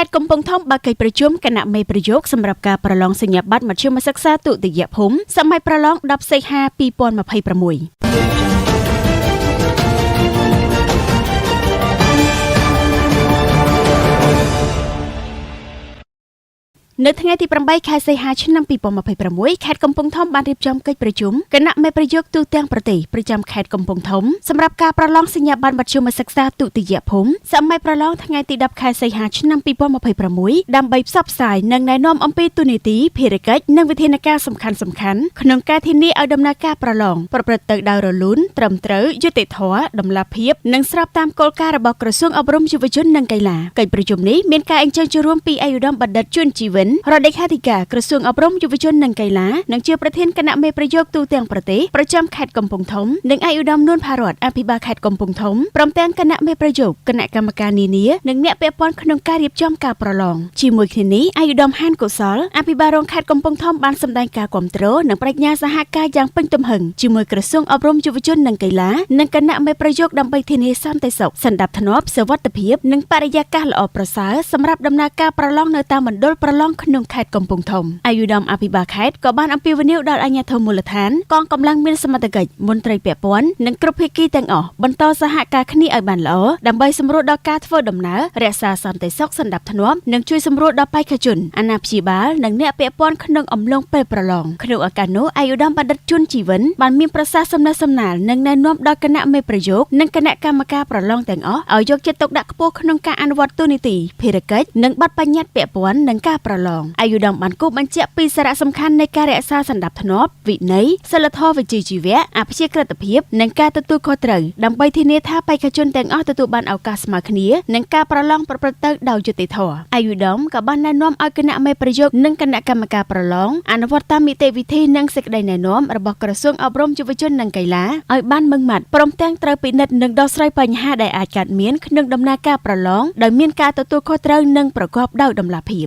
ខេត្តកំពង់ធំបើកកិច្ចប្រជុំគណៈមេប្រយោគសម្រាប់ការប្រឡងសញ្ញាបត្រមធ្យមសិក្សាទុតិយភូមិសម័យប្រឡង10សីហា2026នៅថ្ងៃទី8ខែសីហាឆ្នាំ2026ខេត្តកំពង់ធំបានរៀបចំកិច្ចប្រជុំគណៈមេប្រយោគទូទាំងប្រទេសប្រចាំខេត្តកំពង់ធំសម្រាប់ការប្រឡងសញ្ញាបត្រមធ្យមសិក្សាទុតិយភូមិសម័យប្រឡងថ្ងៃទី10ខែសីហាឆ្នាំ2026ដើម្បីផ្សព្វផ្សាយនិងណែនាំអំពីទូនីតិភារកិច្ចនិងវិធានការសំខាន់ៗក្នុងការធានាឲ្យដំណើរការប្រឡងប្រព្រឹត្តទៅដោយរលូនត្រឹមត្រូវយុត្តិធម៌តម្លាភាពនិងស្របតាមគោលការណ៍របស់ក្រសួងអប់រំយុវជននិងកីឡាកិច្ចប្រជុំនេះមានការអញ្ជើញចូលរួមពីឯកឧត្តមបណ្ឌិតជួនជីវិនរដ្ឋលេខាធិការក្រសួងអប់រំយុវជននិងកីឡានិងជាប្រធានគណៈមេប្រយោគទូទាំងប្រទេសប្រចាំខេត្តកំពង់ធំនិងឯកឧត្តមនួនផារតអភិបាលខេត្តកំពង់ធំព្រមទាំងគណៈមេប្រយោគគណៈកម្មការនានានិងអ្នកពាក់ព័ន្ធក្នុងការរៀបចំការប្រឡងជាមួយគ្នានេះឯកឧត្តមហានកុសលអភិបាលរងខេត្តកំពង់ធំបានសម្ដែងការគាំទ្រនិងប្រាជ្ញាសហការយ៉ាងពេញទំហឹងជាមួយក្រសួងអប់រំយុវជននិងកីឡានិងគណៈមេប្រយោគដើម្បីធានាសន្តិសុខសន្តិភាពសុវត្ថិភាពនិងបរិយាកាសល្អប្រសើរសម្រាប់ដំណើរការប្រឡងនៅតាមមណ្ឌលប្រឡងក្នុងខេត្តកំពង់ធំអាយុដំអភិបាលខេត្តក៏បានអំពាវនាវដល់អាជ្ញាធរមូលដ្ឋានកងកម្លាំងមានសមត្ថកិច្ចមន្ត្រីពាក់ព័ន្ធនិងគ្រប់ភាគីទាំងអស់បន្តសហការគ្នាឲ្យបានល្អដើម្បីសម្រួលដល់ការធ្វើដំណើររក្សាសន្តិសុខសណ្ដាប់ធ្នាប់និងជួយសម្រួលដល់បេក្ខជនអាណាព្យាបាលនិងអ្នកពាក់ព័ន្ធក្នុងអំឡុងពេលប្រឡងក្នុងឱកាសនោះអាយុដំបណ្ឌិតជួនជីវិនបានមានប្រសាសន៍សំណេះសំណាលនិងណែនាំដល់គណៈមេប្រយោគនិងគណៈកម្មការប្រឡងទាំងអស់ឲ្យយកចិត្តទុកដាក់ខ្ពស់ក្នុងការអនុវត្តទូនីតិភារកិច្ចនិងបទបញ្ញត្តិពាក់ព័ន្ធនឹងការប្រឡងអាយុដំបានគូបញ្ជាក់ពីសារៈសំខាន់នៃការរក្សាសណ្ដាប់ធ្នាប់វិន័យសីលធម៌វិជ្ជាជីវៈអព្យាក្រឹតភាពនិងការទទួលខុសត្រូវដើម្បីធានាថាបេក្ខជនទាំងអស់ទទួលបានឱកាសស្មើគ្នានិងការប្រឡងប្រព្រឹត្តទៅដោយយុត្តិធម៌អាយុដំក៏បានណែនាំឲ្យគណៈមេប្រយោគនិងគណៈកម្មការប្រឡងអនុវត្តតាមនីតិវិធីនិងសេចក្តីណែនាំរបស់ក្រសួងអប់រំយុវជននិងកីឡាឲ្យបានម៉ឺងម៉ាត់ព្រមទាំងត្រូវពិនិត្យនិងដោះស្រាយបញ្ហាដែលអាចកើតមានក្នុងដំណើរការប្រឡងដោយមានការទទួលខុសត្រូវនិងប្រកបដោយតម្លាភាព។